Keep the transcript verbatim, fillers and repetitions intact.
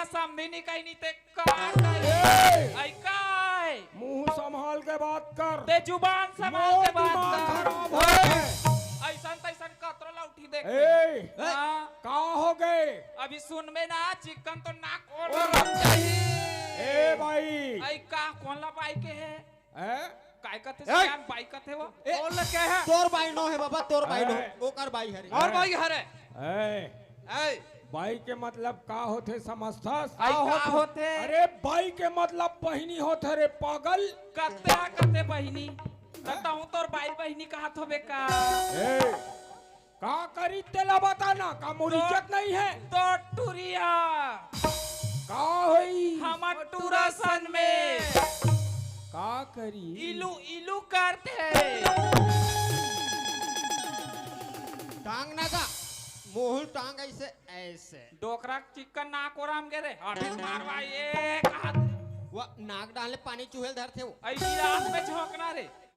समधी नहीं कही नहीं ते का कही? ए! आई का है? मुंह संभाल के बात कर। ते जुबान संभाल मोर के बात दिमाग कर। खराब हो गए। ऐसन तैसन कतरो लौठी देख। ए! हाँ। का हो गए? अभी सुन में ना, चिकन तो नाक ओढ़ ओढ़ चाहिए। ए भाई। आई का, कौन ला बाई के है? हैं? काय कथे ए! सियान बाई कथे वो? ए! कौन ला क्या है? तोर बाई नो है बाबा, तोर बाई नो। ए! ओकर बाई हरे। और बाई हरे। ए! ए! बाई के मतलब का होथे समझथस? आई का का होथे? होथे? अरे बाई के मतलब बहिनी होथे रे पागल। कते हा कते बहिनी? त तहूँ तोर बाई बहिनी कहत होबे का? ए! का करी तेला बता ना, का मोर तो इज्जत नहीं है? तो टुरिया। का होई? हमर टुरासन में। का करी? इलू, इलू करथे। टांग ना का, मुहुल टांग ऐसे, ऐसे। डोकरा चिकन ना कोराम गे रे, अभी मारवा ये कहा। वा, नाक डाले पानी चुहेल धरथे वो। ऐसी रात में झोंकना रे।